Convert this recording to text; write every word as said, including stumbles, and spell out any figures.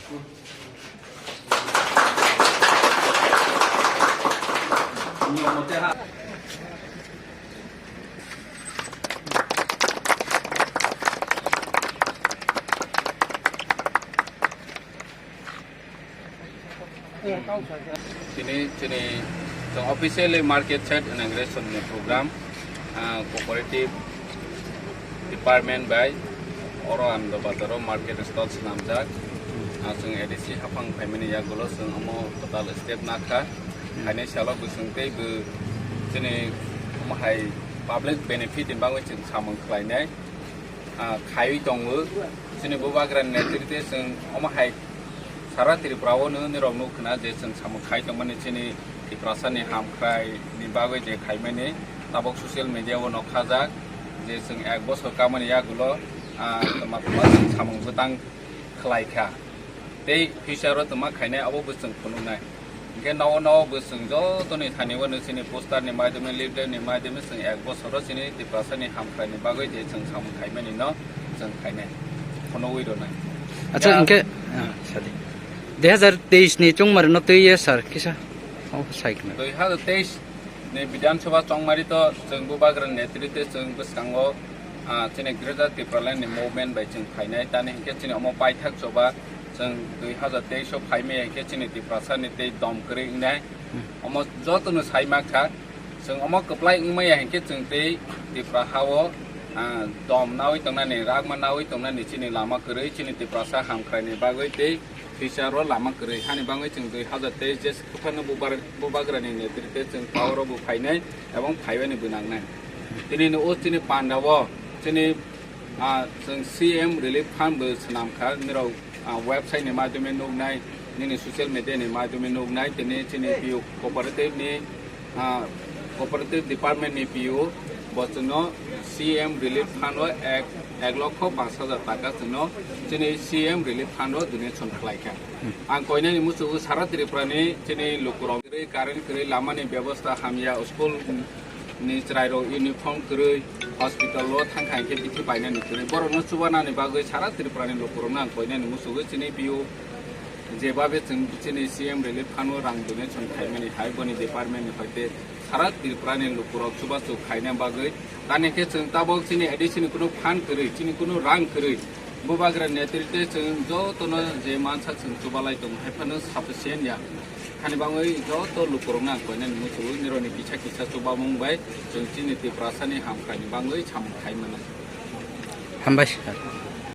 Tini, tini chwng officially market shed inauguration ni program, ah, cooperative department bai oro Anandabazar o market stall swnamjak. Ah, chwng A D C haphang phaimani yagulo chwng omo total step nakha. Khainai salo bo chwng tei bo chini omo hai public benefit ni bagwi chwng samung khlainai. Ah, khaiwi tongo. Chini bubagrani netrite chwng omo hai sara Tripura o nini rok nuk khna je chwng samung khai tongmani chini Tiprasa ni hamkhrai ni bagwi je khaimani tabok social media o nokha jak je chwng ek bosor kamani yagulo, ah, toma toma chwng samung bwtang khlai kha. Tei future o tongma khainai abo bo chwng phunuknai. Hinkhe nao nao bo chwng jotoni thani o chini poster ni maidome, leaflet ni maidome chwng ek bosoro chini Tiprasa ni hamkhrai ni bagwi je chwng samung khaimani no chwng khainai. Phunugwi rwnai. Acha, ya, hinkhe, ah, sadi. Dui hazar teis ni chongmari no twi ye sir kisa. Oh, sai khna. Dui hazar teis ni Bidhan Sabha chongmari to chwng bubagrani netrite chwng bwskango, ah, chini Greater Tipraland ni movement bai chwng phainai. Tani hinkhe chini omo paithak choba chwng dui hazar teis o phaimaya hinkhe chini Tiprasa ni tei dom kwrwi wngnai. Hmm. Omo jotono sai mankha. Chwng omo kwplai wngmaya hinkhe chwng tei Tripura ha o, ah, dom nawi tongnani, ragma nawi tongnani chini lama kwrwi chini Tiprasa hamkhrai ni bagwi tei future o lama kwrwi hani bagwi chwng dui hazar teis je kwphano bubar-, bubagrani netrite chwng power o bo phainai ebong phaiwani bo nangnai. Tini ni o chini panda o chini, ah, chwng C M relief fund bo swnam kha, nirok, ah, website ni madhyome nuknai, nini social media ni madhyome nuknai, tini chini P O cooperative ni, ah, cooperative department ni P O bo chwngno C M relief fund o ek, ek lokho panch hajar taka chwngno chini C M relief fund o donation khlai kha. Ang koinani muchungo sara Tripura ni chini lukurok kwrwi, current kwrwi, lama ni bebosta hamya, school ni chwrairok uniform kwrwi, hospital o thangkha hinkhe bithi painani kwrwi. Borokno chubanani bagwi sara Tripura ni lukurokno ang koinani muchungo chini P O jebabe chwng chini C M relief fund o rang donation khaimani hai boni department ni hoite sara Tripura ni lukurok chubachu khaina bagwi. Tani khe chwng tabok chini A D C ni kunu fund kwrwi, chini kunu rang kwrwi. Bubagra netrite chwng jotono je mansak chwng chubalai tongo, hai phano sufficient ya. Hani bangwi joto lukurokno ang koinani muchungo nirokni kisa kisa chubamung bai chwng chini Tiprasani hamkrai ni bangwi samung khai mano. Hambai sir.